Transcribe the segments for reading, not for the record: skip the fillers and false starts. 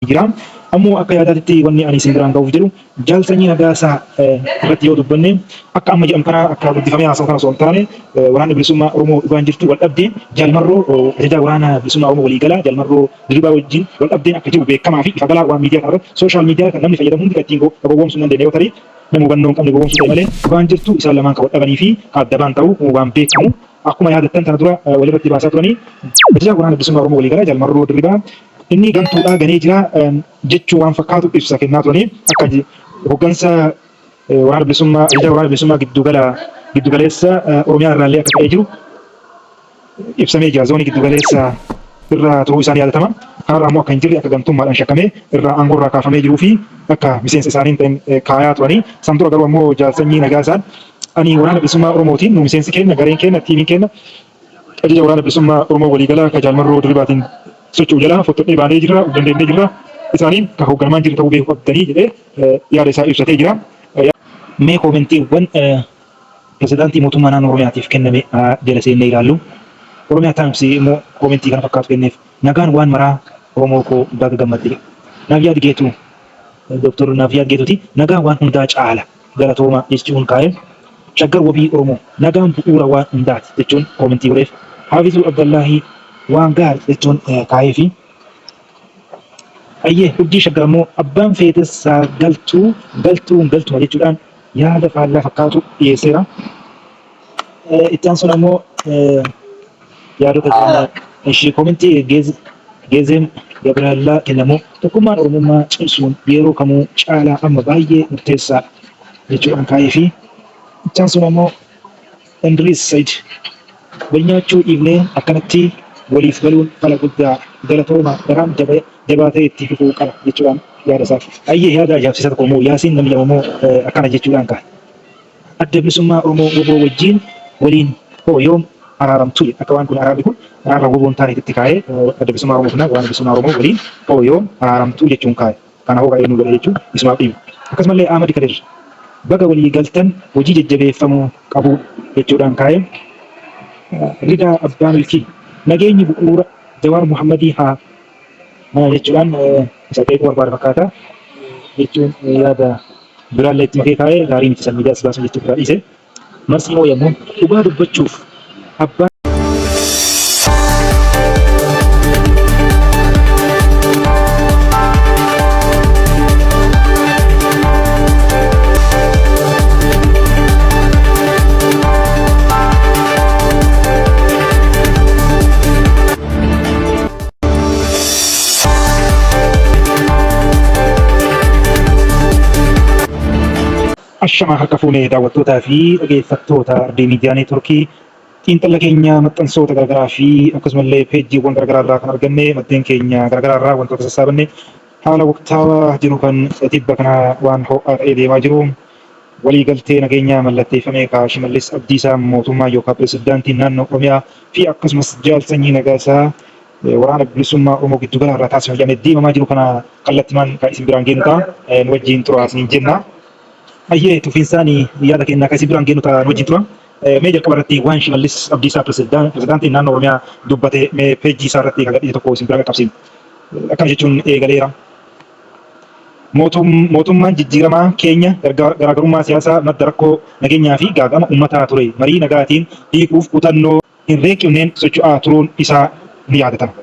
jira. Ammoo akka yaadaatitti wanni ani isin biraan ga'uuf jedhu Jaal Sanyii Nagaasaa irratti yoo dubbanne akka amma jedhamu kana akka guddifamee haasawu kana osoo hin taane Waraanni Bilisummaa Oromoo dhugaan jirtu wal dhabdeen Jaal Marroo ajajaa Waraana Bilisummaa Oromoo waliigalaa Jaal Marroo Dirribaa wajjin wal dhabdeen akka jiru beekamaa fi ifa galaa waan miidiyaa kanarratti social media kan namni fayyadamu hundi kan ittiin gowwoomsuu hin dandeenye yoo tarii nama hubannoo hin qabne gowwoomsuu ta'e malee dhugaan jirtu isaan lamaan kan wal dhabanii fi kan adda ba'an ta'uu waan beekamu. Akkuma yaadattan tana dura walirratti baasaa turanii ajajaa Waraana Bilisummaa Oromoo waliigalaa Jaal Marroo Dirribaa inni gantuudha ganee jira jechuu waan fakkaatu ibsa kennaa turanii akka hoggansa Waraana Bilisummaa ajajaa Waraana Bilisummaa giddugala giddugaleessa Oromiyaa irraallee akka ta'ee jiru ibsamee jira. Zoonii giddugaleessa irraa turuu isaan yaadatama. Kanarraa immoo akka hin jirre akka gantummaadhaan shakkamee irraa aangoo irraa kaafamee jiruu fi akka miseensa isaanii hin ta'in kaayaa turanii. San dura garuu ammoo Jaal Sanyii Nagaasaan ani Waraana Bilisummaa Oromootiin nu miseensi keenna, gareen keenna, tiimiin keenna ajaja Waraana Bilisummaa Oromoo waliigalaa ka Jaal Marroo Dirribaatiin socho'u jalaa fottodhee baanee jirra, of dandeennee jirra, isaaniin ka hoogganamaa hin jirre ta'uu beekuu qabdanii jedhee yaada isaa ibsatee jira. Mee koomentiiwwan Pirezidaantii Mootummaa Naannoo Oromiyaatiif kenname haa jala seennee ilaallu. Oromiyaa Times immoo koomentii kana fakkaatu kenneef. Nagaan waan maraa Oromoo koo baga gammadde jedha. Naafyaad Geetuu, Dr. Naafyaad Geetuuti, nagaan waan hundaa caala galatoomaa jechuun kaa'e. Shaggar Wabii Oromoo, nagaan bu'uura waan hundaati jechuun koomentii godheef. Haafizuu Abdallaahii, waan gaari jechuun kaa'eefi. Ayyee Urjii Shaggar ammoo abbaan feetes haa galtuu galtuun galtuma jechuudhaan yaada faallaa fakkaatu dhiyeesseera. Itti aansuun ammoo yaadota jiran ishii komentii Geezeem Gabraallaa kennamu tokkummaan Oromummaa cimsuun yeroo kamuu caalaa amma baay'ee murteessaadha jechuudhaan kaa'ee fi itti aansuun ammoo Indiriis Sayid wal nyaachuu dhiifnee akkanatti waliif galuun fala guddaadha galatoomaa daraan jabaatee itti fufuu qaba jechuudhaan yaada isaa. Ayyee yaada ajaa'ibsiisaa tokko immoo Yaasiin namni jedhamu immoo akkana jechuudhaan kaa'e. Adda Bilisummaa Oromoo wbo wajjiin waliin hoo yoom araaramtu jedhe. Akka waan kun araarri kun araarra wbo hin taaneetitti kaa'ee Adda Bilisummaa Oromoo fi Waraana Bilisummaa Oromoo waliin hoo yoom araaramtu jechuun kaa'e. Kana hoo eenyu godhe jechuun isumaaf dhiibu. Akkasumallee Ahmad Kadir baga walii galtan hojii jajjabeeffamuu qabu jechuudhaan kaa'e. Ridaa Abbaa Milkii nageenyi bu'uura Jawaar Muhammadii haa jechuudhaan isa qeequu barbaada fakkaata jechuun yaada biraallee itti makee kaa'e gaarii miti san miidiyaas baasuun jechuuf irraa dhiise. Marsii moo yommuu dhugaa dubbachuuf abbaan. Ashamaa harka fuune daawwattootaa fi dhageeffattoota Ardii Miidiyaa Neetworkii xiinxalla keenya maxxansoota garaagaraa fi akkasumallee peejjiiwwan garaagaraa irraa kan arganne maddeen keenya garaagaraa irraa wantoota sassaabanne haala waqtaawaa jiru kan tibba kana waan ho'aa ta'ee deemaa jiru walii galtee nageenyaa mallatteeffame ka Shimallis Abdiisaa mootummaa yookaan pirezidaantii naannoo Oromiyaa fi akkasumas Jaal Sanyii Nagaasaa Waraana Bilisummaa Oromoo giddu gala irraa taasifama jedhamee deemamaa jiru kana kallattimaan kan isin biraan geenyu ta'a. Nu wajjin turaa isiniin jenna. Hayyee tufiinsaan yaada keenya kan isin biraan geenyu ta'a nu wajjin tura. Mee jalqaba irratti waan Shimallis Abdiisaa pirezidaantiin naannoo Oromiyaa dubbate mee peejjii isaa irratti kan gadhiise tokko isin bira qaqqabsiifna. Akkana jechuun eegaleera. Mootummaan jijjiiramaa keenya garaagarummaa siyaasaa madda rakkoo nageenyaa fi gaaga'ama uummataa ture marii nagaatiin hiikuuf kutannoo hin reeqifneen socho'aa turuun isaa ni yaadatama.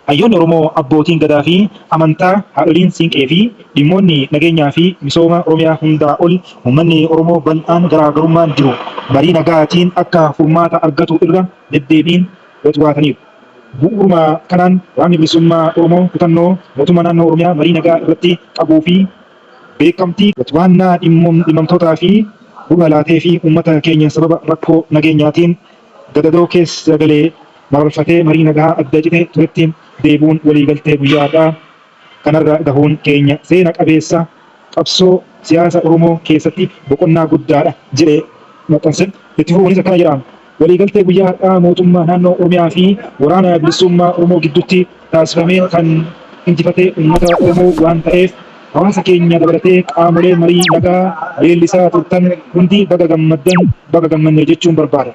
Hayyoonni Oromoo, abbootiin Gadaa fi amantaa, haadholiin Siinqee fi dhimmoonni nageenyaa fi misooma Oromiyaa hundaa ol uummanni Oromoo bal'aan garaagarummaan jiru marii nagaatiin akka furmaata argatu irra deddeebiin watwaataniiru. Bu'uuruma kanaan Waraanni Bilisummaa Oromoo kutannoo mootummaa naannoo Oromiyaa marii nagaa irratti qabuu fi beekamtii, watwaannaa dhimmamtootaa fi gurra laateefii uummata keenya sababa rakkoo nageenyaatiin gadadoo keessa gale mararfatee marii nagaa adda cite turetti deebi'uun waliigaltee guyyaa har'aa kanarra gahuun keenya seena qabeessa qabsoo siyaasa Oromoo keessatti boqonnaa guddaadha jedhe maxxanse. Itti fufuunis akkana jedha. Waliigaltee guyyaa har'aa mootummaa naannoo Oromiyaa fi Waraana Bilisummaa Oromoo gidduutti taasifameen kan injifate uummata Oromoo waan ta'eef hawaasa keenya dabalatee qaamolee marii nagaa leellisaa turtan hundi baga gammaddan, baga gammanne jechuun barbaada.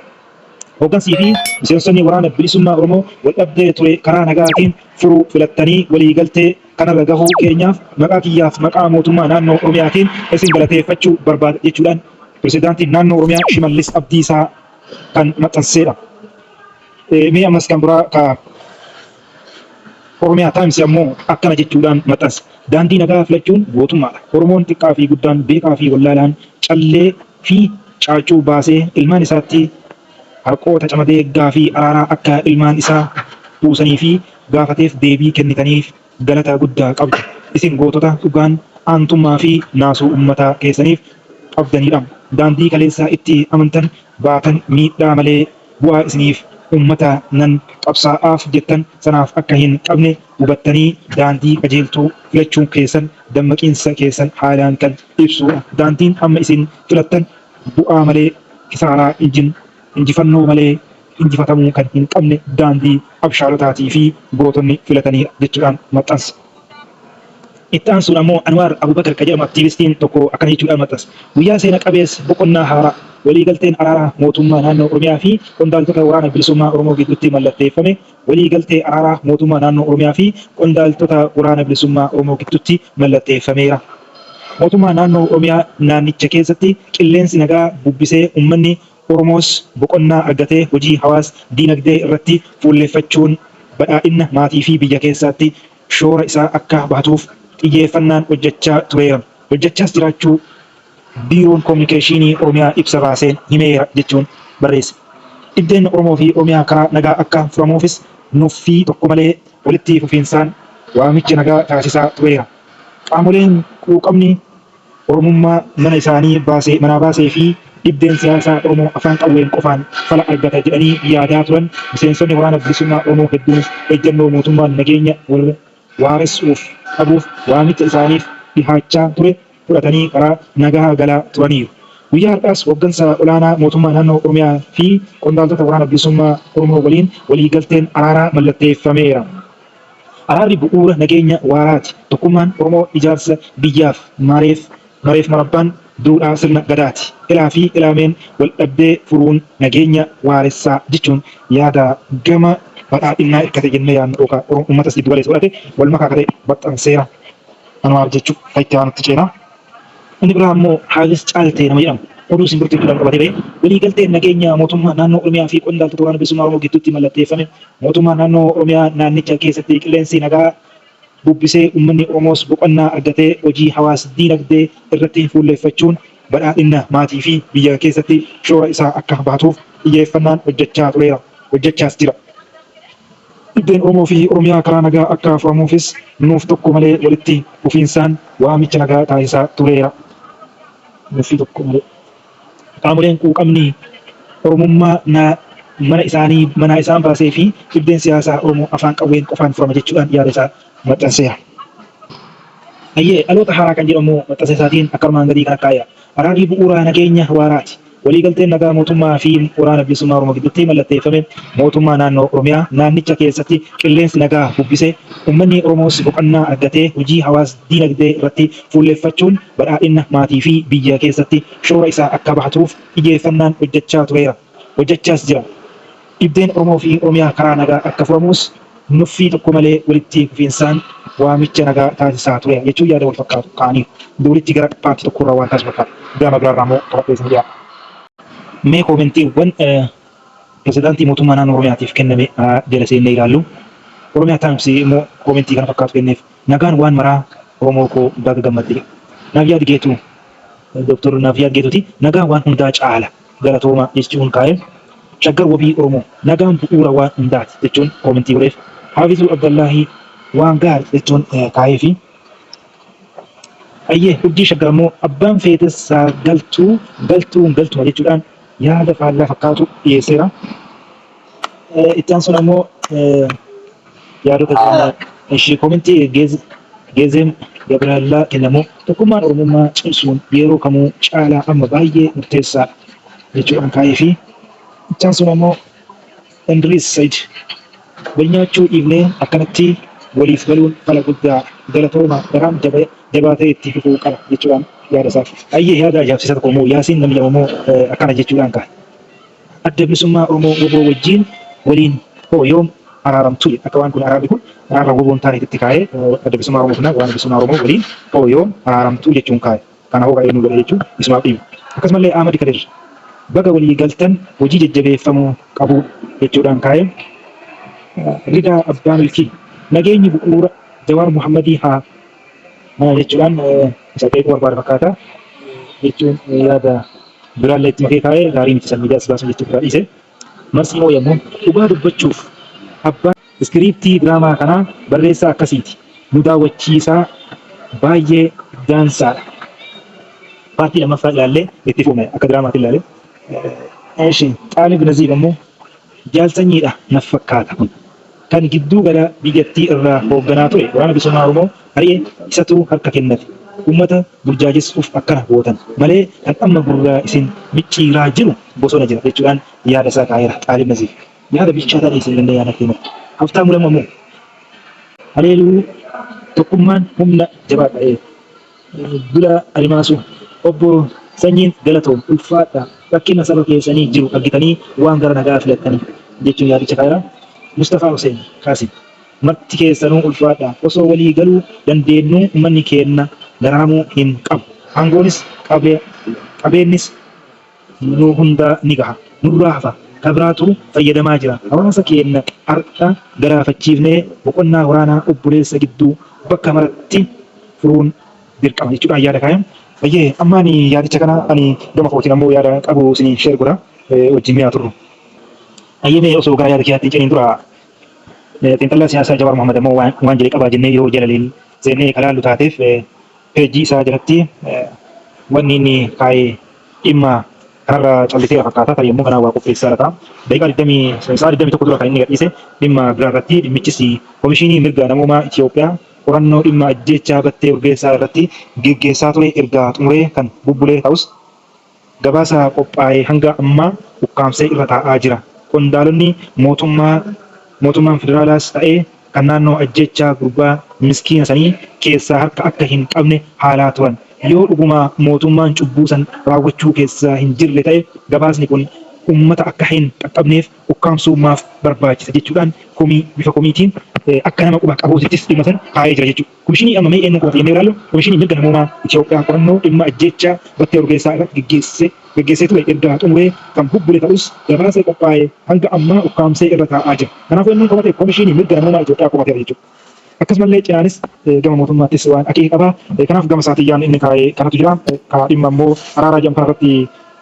Hooggansii fi miseensonni Waraana Bilisummaa Oromoo waldhabdee ture karaa nagaatiin furuu filattanii waliigaltee kanarra gahuu keenyaaf maqaa kiyyaaf maqaa mootummaa naannoo Oromiyaatiin isin galateeffachuu barbaada jechuudhaan Pirezidaantiin Naannoo Oromiyaa Shimallis Abdiisaa kan maxxanseedha. Mee ammas kan biraa ka Oromiyaa Times ammoo akkana jechuudhaan maxxanse. Daandii nagaa filachuun gootummaadha. Oromoon xiqqaa fi guddaan, beekaa fi wallaalaan callee fi caaccuu baasee ilmaan isaatti harqoota camadee gaafii araaraa akka ilmaan isaa buusanii fi gaafateef deebii kennitaniif galata guddaa qabdu. Isin gootota dhugaan aantummaa fi naasuu ummata keessaniif qabdaniidha. Daandii kaleessa itti amantan baatan miidhaa malee bu'aa isiniif ummata nan qabsaa'aaf jettan sanaaf akka hin qabne hubattanii daandii qajeeltuu filachuun keessan dammaqiinsa keessan haalaan kan ibsuudha. Daandiin amma isin filattan bu'aa malee kisaaraa, injifannoo malee injifatamuu kan hin qabne daandii abshaalotaatii fi gootonni filataniidha jechuudhaan maxxanse. Itti aansuun ammoo Anwaar Abubakar ka jedhamu aktiivistiin tokko akkana jechuudhaan maxxanse. Guyyaa seena qabeessa boqonnaa haaraa, waliigalteen araaraa mootummaa naannoo Oromiyaa fi qondaaltota Waraana Bilisummaa Oromoo gidduutti mallatteeffame waliigaltee araaraa mootummaa naannoo Oromiyaa fi qondaaltota Waraana Bilisummaa Oromoo gidduutti mallatteeffameera. Mootummaa naannoo Oromiyaa naannicha keessatti qilleensi nagaa bubbisee ummanni Oromoos boqonnaa argatee hojii hawaas diinagdee irratti fuulleffachuun badhaadhinna maatii fi biyya keessaatti shoora isaa akka bahatuuf xiyyeeffannaan hojjechaa tureera, hojjechaas jiraachuu Biiroon Kominikeeshiinii Oromiyaa ibsa baaseen himeera jechuun barreesse. Dhibdeen Oromoo fi Oromiyaa karaa nagaa akka furamuufis nuffii tokko malee walitti fufiinsaan waamicha nagaa taasisaa tureera. Qaamoleen quuqamni Oromummaa mana isaanii baase manaa baasee fi dhibdeen siyaasaa Oromoo afaan qawween qofaan fala argata jedhanii yaadaa turan miseensonni Waraana Bilisummaa Oromoo hedduunis ejjannoo mootummaan nageenya waaressuuf qabuuf waamicha isaaniif dhihaachaa ture fudhatanii karaa nagahaa galaa turaniiru. Guyyaa har'aas hoggansa olaanaa mootummaa naannoo Oromiyaa fi qondaaltota Waraana Bilisummaa Oromoo waliin waliigalteen araaraa mallatteeffameera. Araarri bu'uura nageenya waaraati. Tokkummaan Oromoo ijaarsa biyyaaf mareef mareef marabbaan duudhaa sirna Gadaati. Ilaa fi ilaameen waldhabdee furuun nageenya waaressaa jechuun yaada gama badhaadhinnaa irkate jennee yaadnu yookaan uummatas giddu galeessa godhate wal makaa ka ta'e baxxanseera. Anwaar jechuu ka itti aanutti ceena. Inni biraa ammoo Haayis Caaltee nama jedhamu oduu simbirtuu jechuudhaan qabatee ba'e. Waliigalteen nageenya mootummaa naannoo Oromiyaa fi qondaaltota Waraana Bilisummaa Oromoo gidduutti mallatteeffame mootummaan naannoo Oromiyaa naannicha keessatti qilleensi nagaa bubbisee uummanni Oromoos boqonnaa argatee hojii hawaas diinagdee irratti fuulleeffachuun badhaadhinna maatii fi biyya keessatti shoora isaa akka bahatuuf xiyyeeffannaan hojjechaa tureera, hojjechaas jira. Dhibdeen Oromoo fi Oromiyaa karaa nagaa akka furamuufis nuuf tokko malee walitti fufiinsaan waamicha nagaa taasisaa tureera. Nuffii tokko malee. Qaamoleen quuqamni Oromummaa na mana isaanii manaa isaan baasee fi dhibdeen siyaasaa Oromoo afaan qawween qofaan furama jechuudhaan yaada isaa maxxanseera. Hayyee, Dhaloota Haaraa kan jedhu ammoo maxxansa isaatiin akka armaan gadii kana kaa'eera. Araarri bu'uura nageenya waaraati. Waliigalteen nagaa mootummaa fi Waraana Bilisummaa Oromoo gidduutti mallatteeffame mootummaa naannoo Oromiyaa naannicha keessatti qilleensi nagaa bubbise, ummanni Oromoos boqannaa argatee hojii hawaas diinagdee irratti fuulleffachuun badhaadhinna maatii fi biyya keessatti shoora isaa akka bahatuuf xiyyeeffannaan hojjechaa tureera, hojjechaas jira. Dhibdeen Oromoo fi Oromiyaa karaa nagaa akka furamuus nuffii tokko malee walitti fufiinsaan waamicha nagaa taasisaa tureera jechuun yaada wal fakkaatu kaa'aniiru. Duulichi gara paartii tokkorraa waan taasisu fakkaata. Gama biraarraa immoo qabadhee isin dhiyaadha. Mee koomentiiwwan pirezidaantii mootummaa naannoo Oromiyaatiif kenname jala seennee ilaallu. Oromiyaa Times immoo koomentii kana fakkaatu kenneef. Nagaan waan maraa Oromoo koo baga gammadde jedha. Naafyaad Geetuu Dr. Naafyaad Geetuuti. Nagaan waan hundaa caala galatooma jechuun kaa'e. Shaggar Wabii Oromoo nagaan bu'uura waan hundaati jechuun koomentii godheef. Haafizuu Abdallaahii waan gaari jechuun kaa'eefi. Hayyee Urjii Shaggar ammoo abbaan feetes haa galtuu galtuun galtuma jechuudhaan yaada faallaa fakkaatu dhiyeesseera. Itti aansuun ammoo yaadota jiran ishii koomentii Geezeem Gabraallaa kennamu tokkummaan Oromummaa cimsuun yeroo kamuu caalaa amma baay'ee murteessaadha jechuudhaan kaa'eefi. Itti aansuun ammoo Indiriis Sayid wal nyaachuu dhiifnee akkanatti waliif galuun fala guddaa galatooma daraan jabaatee itti fufuu qaba jechuudhaan yaada isaa. Hayyee yaada ajaa'ibsiisaa tokko immoo Yaasiin namni jedhamu immoo akkana jechuudhaan kaa'e. Adda Bilisummaa Oromoo wbo wajjiin waliin hoo yoom araaramtu jedhe. Akka waan kun araarri kun araarra wbo hin taaneetitti kaa'ee Adda Bilisummaa Oromoo fi Waraana Bilisummaa Oromoo waliin hoo yoom araaramtu jechuun kaa'e. Kana hoo ka eenyu godhe jechuun isumaaf dhiiba. Akkasumallee Ahmad Kadir baga walii galtan hojii jajjabeeffamuu qabuudha jechuudhaan kaa'e. Ridaa Abbaa Milkii nageenyi bu'uura Jawaar Muhammadii haa jechuudhaan isa qeequu barbaada fakkaata jechuun yaada biraallee itti makee kaa'ee gaarii miti san miidiyaas baasuun jechuun biraa dhiise. Marsii moo yommuu dhugaa dubbachuuf abbaan iskiriiptii diraamaa kanaa barreessaa akkasiiti nu daawwachiisaa baay'ee daansaadha. Paartii lammaffaa ilaallee itti fufna akka diraamaatti ilaale. Eshi Xaalib Naziif ammoo Jaal Sanyiidha naf fakkaata kun. Kan gidduu gala biyyattii irraa hoogganaa ture Waraana Bilisummaa Oromoo ari'e isatu harka kennate. Ummata burjaajessuuf akkana gootan malee kan amma gurra isin micciiraa jiru bosona jira jechuudhaan yaada isaa kaa'eera Xaalib Naziif. Yaada bilchaataa dhiyeesse jedhan yaada keenna. Habtaamuu Lamuu ammoo haleeluu tokkummaan humna jabaadha. Bulaa Alimaasuu, Obbo Sanyiin galatoom, ulfaadhaa, rakkina saba keessanii jiru argitanii waan gara nagaa filattaniif jechuun yaadicha kaa'eera. Musxafaa Huseen Qaasim, Marti keessanuu ulfaadhaa, osoo walii galuu dandeennuu ummanni keenna dararamuu hin qabu. Aangoonis qabeennis nu hundaa ni gaha. Nurraa hafa. Ka biraatu fayyadamaa jira. Hawaasa keenna hardha galaafachiifnee boqonnaa waraanaa obboleessa gidduu bakka maratti furuun dirqama jechuudhaan yaada kaaya. Hayyee amma ani yaadicha kana ani gama kootiin ammoo yaada qabu isinii share godha wajjin mee haa turru. Hayyee mee osoo gara yaada kiyyaatti hin ce'in dura xiinxalaa siyaasaa Jawaar Mohammad ammoo waan jedhe qaba jennee yoo jala seennee ka laallu taateef peejii isaa jalatti wanni inni kaa'e dhimma kanarra calliseera fakkaata. Tarii ammoo ganaa waa qopheessaa laata. Daqiiqaa 20, sa'a 21 dura kan inni gadhiise dhimma biraa irratti dhimmichis Komishinii Mirga Namoomaa Itiyoophiyaa qorannoo dhimma ajjeechaa Battee Urgeessaa irratti geggeessaa ture erga xumuree kan bubbule ta'us gabaasa qophaa'e hanga ammaa ukkaamsee irra taa'aa jira. Qondaalonni mootummaa mootummaan federaalaas ta'ee kan naannoo ajjeechaa gurbaa miskiina sanii keessaa harka akka hin qabne haalaa turan. Yoo dhuguma mootummaan cubbuu san raawwachuu keessa hin jirre ta'e gabaasni kun ummata akka hin qaqqabneef ukkaamsuu maaf barbaachisa jechuudhaan komii bifa komiitiin akka nama quba qabuutittis dhimma san kaa'ee jira jechuudha. Komishinii amma mee eenyuun qubate jennee yoo ilaallu Komishinii Mirga Namoomaa Itiyoophiyaa qorannoo dhimma ajjeechaa Battee Urgeessaa irratti geggeesse geggeessee ture erga xumuree kan bubbule ta'us gabaasa qophaa'e hanga ammaa ukkaamsee irra taa'aa jira. Kanaafuu eenyuun komate? Komishinii Mirga Namoomaa Itiyoophiyaa komateera jechuudha. Akkasumallee cinaanis gama mootummaattis waan akeeke qaba. Kanaaf gama isaatiin yaadni inni kaa'e kanatu jira. Ka dhimma immoo araaraa jedhamu kanarratti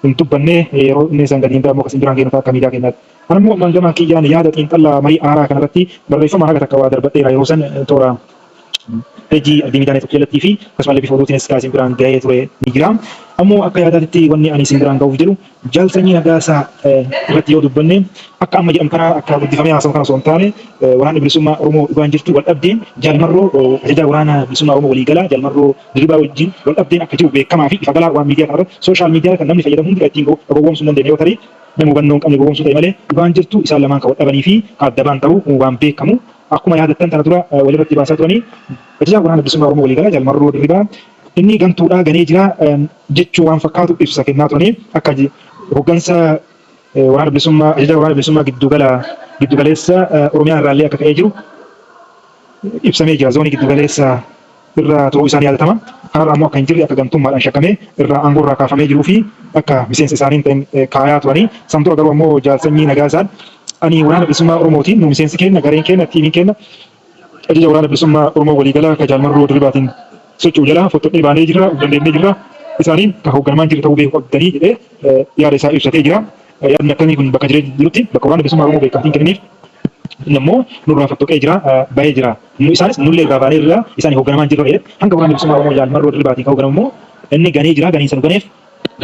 hin dubbanne yeroo inni san gadi hin bahe ammoo akka isin biraan geenyu ta'a akka miidiyaa keenyaatti. An ammoo ammaan gama kiyyaan yaada xiinxalla marii araaraa kanarratti barreeffamaan haga takka waa darbadheera yeroo san toora peejii Abdii Miidiyaa Network jalattii fi akkasumallee bifa oduutiinis ka isin biraan gahee ture ni jira. Ammoo akka yaadaatitti wanni ani isin biraan gahuuf jedhu Jaal Sanyii Nagaasaa irratti yoo dubbanne akka amma jedhamu kana akka guddifamee haasamu kana osoo hin taane Waraanni Bilisummaa Oromoo dhugaan jirtu wal dhabdeen Jaal Marroo ajajaa Waraana Bilisummaa Oromoo waliigalaa Jaal Marroo Dirribaa wajjin wal dhabdeen akka jiru beekamaa fi ifa galaa waan miidiyaa kanarratti social media kan namni fayyadamu hundi kan ittiin gowwoomsuu hin dandeenye yoo tarii nama hubannoo hin qabne gowwoomsuu ta'e malee dhugaan jirtu isaan lamaan kan wal dhabanii fi kan adda ba'an ta'uu waan beekamu akkuma yaadattan tana dura walirratti baasaa turanii ajajaan Waraana Bilisummaa Oromoo waliigalaa Jaal Marroo Dirribaa inni gantuudha ganee jira jechuu waan fakkaatu ibsa kennaa turanii akka hoggansa Waraana Bilisummaa ajajaa Waraana Bilisummaa giddugala giddugaleessa Oromiyaa irraallee akka ka'ee jiru ibsamee jira. Zoonii giddugaleessa irra turuu isaa ni yaadatama. Kanarra ammoo akka hin jirre akka gantummaadhaan shakkamee irraa aangoo irraa kaafamee jiruu fi akka miseensa isaanii hin ta'in kaayaa turanii. San dura garuu ammoo Jaal Sanyii Nagaasaan ani Waraana Bilisummaa Oromootiin nu miseensi keenna, gareen keenna, tiimiin keenna ajaja Waraana Bilisummaa Oromoo waliigalaa ka Jaal Marroo Dirribaatiin socho'u jalaa fottoqnee baanee jirra, of dandeennee jirra, isaaniin ka hoogganamaa hin jirre ta'uu beekuu qabdanii jedhee yaada isaa ibsatee jira. Yaadni akkamii kun bakka jiree jirutti bakka Waraana Bilisummaa Oromoo beekamtii hin kenniniif inni ammoo nurraa fottoqee jira, bahee jira. Nu isaanis nullee irraa baanee irraa isaanii hoogganamaa hin jirra jedhe. Hanga Waraanni Bilisummaa Oromoo Jaal Marroo Dirribaatiin ka hoogganamu immoo inni ganee jira, ganiinsa nu ganeef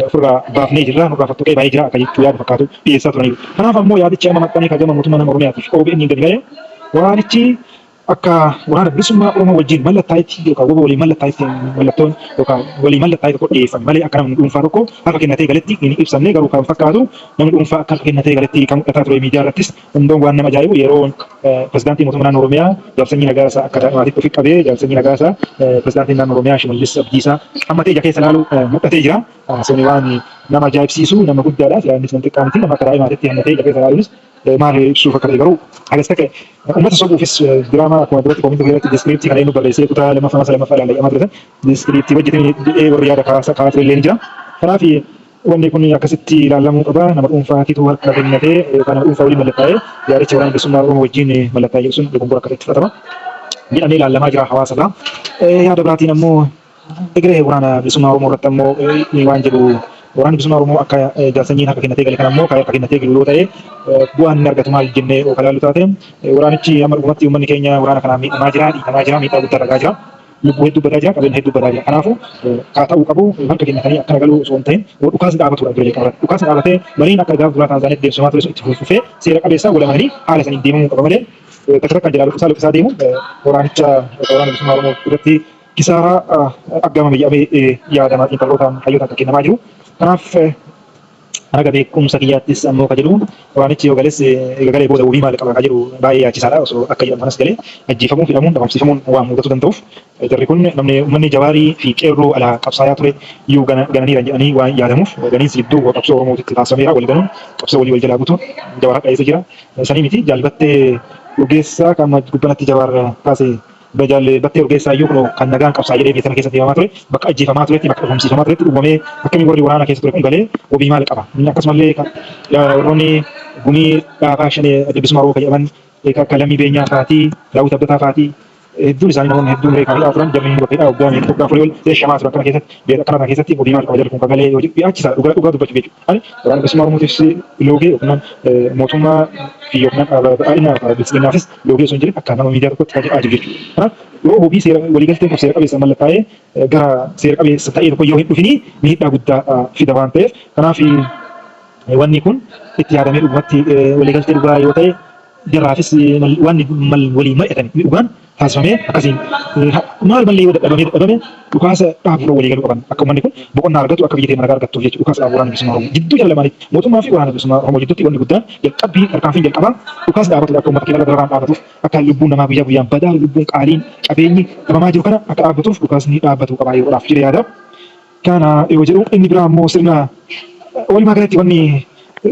ofirraa baafnee jirra, nurraa fottoqee bahee jira akka jechuu yaada fakkaatu dhiyeessaa turaniiru. Kanaaf ammoo yaadichi amma maxxanee ka gama mootummaa naannoo Oromiyaatiif OBN gadi bahe waraanichi akka Waraana Bilisummaa Oromoo wajjin mallattaa'etti yookaan wbo waliin mallattaa'etti mallattoon yookaan walii mallattaa'e tokko dhiyeeffame malee akka namni dhuunfaa tokko harka kennatee galetti hin ibsamne. Garuu kan fakkaatu namni dhuunfaa akka harka kennatee galetti kan mul'ataa ture miidiyaa irrattis hundoon waan nama ajaa'ibu yeroo pirezidaantii mootummaa naannoo Oromiyaa Jaal Sanyii Nagaasaa akka daa'imaatitti ofi qabee Jaal Sanyii Nagaasaa pirezidaantiin naannoo Oromiyaa Shimallis Abdiisaa hammatee ija keessa ilaalu mul'atee jira. Suni waan Nama ajaa'ibsiisu, nama guddaadha. Silaa innis nama xiqqaa miti. Nama akka daa'imaatitti hammatee ija keessa ilaaluunis maal ibsuuf akka ta'e garuu hagas takka uummata sobuufis diraamaa akkuma duratti koominti irratti iskiriiptii kana inni barreessee kutaa lammaffaa masa lammaffaa ilaalla jedhamaa ture san iskiriiptii hojjetame jedhee warri yaada kaasa kaasaa ture illee ni jira. Kanaaf wanni kun akkasitti ilaalamuu qaba. Nama dhuunfaatitu harka kennatee yookaan nama dhuunfaa waliin mallattaa'ee yaadicha Waraana Bilisummaa Oromoo wajjin mallattaa'ee jedhu sun dogongora akka ta'etti fudhatama jedhamee ilaalamaa jira hawaasa irraa. Yaada biraatiin ammoo egeree Waraana Bilisummaa Oromoo irratti ammoo waan jedhu, Waraanni Bilisummaa Oromoo akka Jaal Sanyiin harka kennatee gale kana ammoo kan harka kennatee galu yoo ta'e bu'aan inni argatu maal jennee yoo ilaallu taate, waraanichi amma dhugumatti uummanni keenya waraana kanaan miidhamaa jira, dhiitamaa jira, miidhaa guddaa irra gahaa jira. Lubbuu hedduu badaa jira, qabeenya hedduu badaa jira. Kanaafuu kaa ta'uu qabu harka kennatanii akkana galuu osoo hin ta'in dhukaasni dhaabatudha dura jalqaba irratti. Dhukaasni dhaabatee mariin akka gaafa duraa Taanzaaniyaatti deemsifamaa ture sun itti fufee seera qabeessa wal amananii haala saniin deemamuu qaba malee takka takkaan jalaa luqqisaa luqqisaa deemuun waraanicha Waraana Bilisummaa Oromoo irratti kisaaraa aggaamame jedhamee yaadama xiinxallootaan hayyootaan kan kennamaa jiru. Kanaaf hanga beekumsa kiyyaattis ammoo ka jedhu, waraanichi yoo gales eega galee booda wabii maal qaba ka jedhu baay'ee yaachisaadha. Osoo akka jedhamu kanas galee ajjeefamuun, hidhamuun, dhabamsiifamuun waan mudatu danda'uuf jarri kun namni uummanni Jawaarii fi Qeerroo alaa qabsaayaa ture iyyuu gananiiran jedhanii waan yaadamuuf ganiinsi jidduu qabsoo Oromootitti taasifameera. Wal ganuun, qabsoo walii wal jalaa butuun Jawaar har'a eessa jira? Sanii miti Jaal Battee Urgeessaa kan gubbanatti Jawaar kaase. Jaal Battee Urgeessaa iyyuu kunoo kan nagaan qabsaa'a jedhee biyya tana keessatti deemamaa ture, bakka ajjeefamaa turetti, bakka dhabamsiifamaa turetti dhugumamee akkamiin warri waraana keessa ture kun galee wabii maal qaba? Akkasumallee warroonni gumii dhaabaa shanee Adda Bilisummaa Oromoo kan jedhaman akka Lammii Beenyaa faatii, Daawit Abdataa faatii hedduun isaanii, namoonni hedduun reekaa hidhaa turan, jarri bakka hidhaa waggaa meeqa, waggaa 4 ol seeshamaa turan. Kana keessatti, biyya akkana kana keessatti wabii maal qaba jarri kun kan galee yoo jedhu yaachisaadha dhugaa dhugaa dubbachuuf jechuudha. Ani Waraana Bilisummaa Oromootiifis loogee yookiin mootummaa fi yookiin badhaadhina biltsiginnaafis loogee osoo hin jedhin akka nama miidiyaa tokkotti kan jedhaa jiru jechuudha. Kanaaf yoo wabii seera waliigalteen kun seera qabeessa mallattaa'ee gara seera qabeessa ta'ee tokko yoo hin dhufinii miidhaa guddaa fida waan ta'eef, kanaaf wanni kun itti yaadamee dhugumatti waliigaltee dhugaa yoo ta'e jarraafis wanni waliin mari'atame dhugaan taasifamee akkasiin maal mallee yoo dadhabamee dadhabame dhukaasa dhaabuurra walii galuu qaban, akka uummanni kun boqonnaa argatu, akka biyyi teenya nagaa argattuuf jechuudha. Dhukaasa dhaabuu Waraana Bilisummaa Oromoo jidduu jala lamaanitti, mootummaa fi Waraana Bilisummaa Oromoo jidduutti, wanni guddaan jalqabbii tarkaanfiin jalqabaa dhukaasa dhaabatudha, akka uummata keenya irra dararaan dhaabatuuf, akka lubbuun namaa guyyaa guyyaan badaa, lubbuun qaaliin, qabeenyi dhabamaa jiru kana akka dhaabbatuuf dhukaasni dhaabbatuu qaba yeroodhaaf jedhee yaada. Kana yoo jedhu, inni biraa ammoo sirna walumaa galatti wanni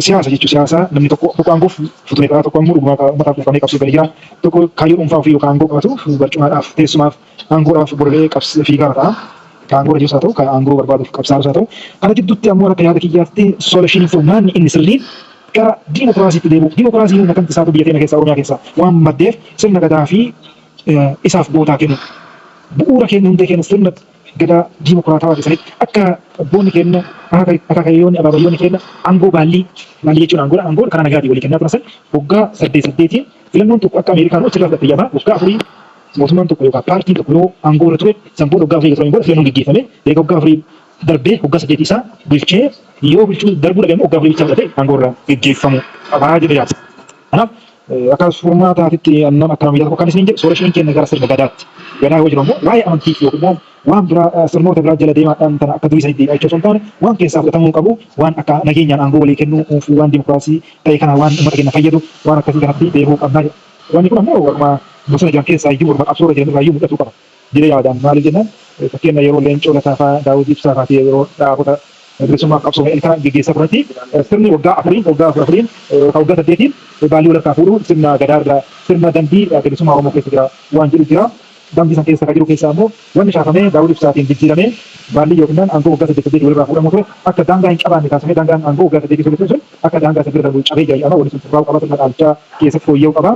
siyaasa jechuun siyaasa namni tokko tokko aangoof futunee ta'a, tokko ammoo dhuguma uummataaf quuqamee qabsoo galee jira, tokko kaayyoo dhuunfaa ofii yookaan aangoo qabatu barcumaadhaaf, teessumaaf, aangoodhaaf bololee qabs fiigaa ta'a. Ka aangoo irra jirus haa ta'u, ka aangoo barbaaduuf qabsaa'us haa ta'u, kana jidduutti ammoo akka yaada kiyyaatti solution, furmaanni inni sirriin gara diimokiraasiitti deebi'u. Diimokiraasiin makamti isaatu biyya teenya keessaa, Oromiyaa keessaa waan maddeef, sirna gadaa fi isaaf bootaa kennu, bu'uura keenya, hundee keenya sirna Gadaa diimokiraatawaa ta'e sanitti, akka abboonni keenya, akaakayyoonni, abaabayyoonni keenya aangoo baallii, baallii jechuun aangoodha, aangoo karaa nagaatiin walii kennaa turan san, waggaa saddeet saddeetiin filannoon tokko akka Ameerikaanuu achirraa fudhatte jedhama. Waggaa 4 mootummaan tokko yookaan paartiin tokko yoo aangoo irra ture, san booda waggaa 4 eega turaniin booda filannoon geggeeffame, eega waggaa 4 darbee waggaa 8 isaa bulchee, yoo bulchuu darbuu dhabe immoo waggaa 4 bichaa fudhatee aangoo irraa geggeeffamu qabaa jedhee yaada. Kanaaf akka furmaataatitti nama akka miidiyaa tokko kan isiniin jedhu, solution keenya gara sirna gadaatti. Gadaa yoo jiru ammoo waa'ee amantii yookiin immoo waan biraa sirnoota biraa jala deemaadhaan tana akka durii sanitti deebi'aa jechuu osoo hin taane, waan keessaa fudhatamuu qabu, waan akka nageenyaan aangoo walii kennuu fi waan dimokiraasii ta'e kana, waan uummata keenya fayyadu, waan akkasii kanatti deebi'uu qabnaa jedha. Wanni kun ammoo warruma bosona jiran keessaa iyyuu, warruma qabsoo irra jiran irraa iyyuu mul'atuu qaba jedhee yaadaan. Maaliif jennaan, fakkeenya yeroo Leencoo Lataa fa'aa, Daawud Ibsaa fa'aa yeroo dhaabota bilisummaaf qabsoo kana geggeessaa turanitti, sirni waggaa 4n, waggaa afur afuriin yookaan waggaa 8n baallii wal harkaa fuudhuu sirna gadaa irraa, sirna dambii bilisummaa Oromoo keessa jira waan jedhu jira. Dambii san keessa kan jiru keessaa ammoo wanni shaafamee Daawud Ibsaatiin jijjiiramee baallii yookiin aangoo waggaa saddeet saddeetii walirraa fuudhamuu ture akka daangaa hin qabaanne taasifamee, daangaan aangoo waggaa 8 sun sun akka daangaa san bira darbu cabee jira jedhama. Wanni sun sirraa'uu qaba, sirna dhaalchaa keessatti fooyya'uu qaba.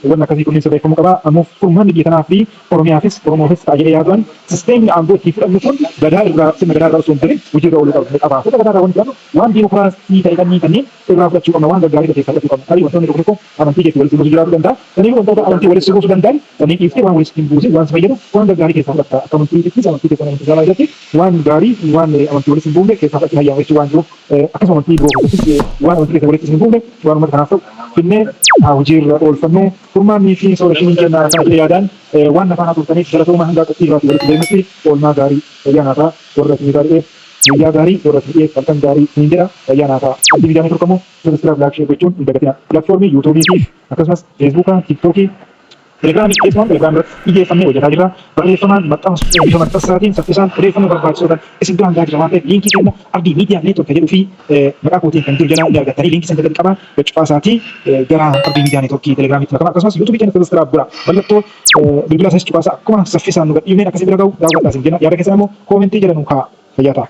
Wanni akkasii kunniin sirreeffamuu qaba. Ammoo furmaanni biyya tanaa fi Oromiyaafis Oromoofis ta'a jedhee yaadu'an, sisteemni aangoo ittiin fudhannu kun gadaa irraa, sirna gadaa irraa osoo hin bahin hojiirra ooluu qaba. Qaba. Sirna gadaa irraa wanti fudhannu waan diimokiraasii ta'e kanneen kanneen irraa fudhachuu qabna. Waan gaggaarii ta'e keessaa fudhachuu qabna. Tarii wantoonni tokko tokko amantii keetti walitti buusu jiraachuu danda'a. Saniifuu wantoota amantii walitti buusuu danda'an kanneen dhiiftee, waan walitti hin buusin, waan si fayyadu, waan gaggaarii keessaa fudhatta. Akka amantiittis amantii keessan amantii Islaamaa keessatti waan gaarii, waan amantii walitti hin buufne keessaa fudhachuun hayyama jechuun waan jiruuf, akkasuma amantii biroo keessattis waan amantii keessa walitti hin buufne, waan uummata kanaaf ta'u finnee haa hojiirra oolfannu. Furmaannii fi solutioniin keenya kana jedhee yaadaan. Waan na faana turtaniif galatooma. Hanga qophii biraatiin walitti deebinutti oolmaa gaarii, fayyaa naa ta'a. Warra isinii gaari'eef guyyaa gaarii, warra isin dhi'eef halkan gaarii isiniin jedha, fayyaa naa ta'a. Abdii Miidiyaa Network ammoo subscribe, like, share gochuun hin dagatinaa. Pilaatfoormii Yuutuubii fi akkasumas Feesbuukaa, Tiiktookii, Telegiraamii keessumaa Telegiraamii irratti xiyyeeffannee hojjetaa jirra. Barreeffamaan maxxansu bifa maxxansaatiin saffisaan odeeffannoo barbaachisoo ta'an isin biraan gahaa jirra waan ta'eef liinkii keenya Abdii Miidiyaa Neetwork jedhuu fi maqaa kootiin kan jiru jalaa ni argattanii liinkii san gadi qabaa cuqaasaatii gara Abdii Miidiyaa Neetworkii Telegiraamiitti makamaa akkasumas yuutuubii keenya sabiskiraayib godhaa mallattoo bilbilaa sanis cuqaasaa akkuma saffisaan nu gadhiifneen akkasii bira ga'u daawwadhaa isin jenna yaada keessan immoo koomentii jala nuu kaa'aa fayyaa ta'a.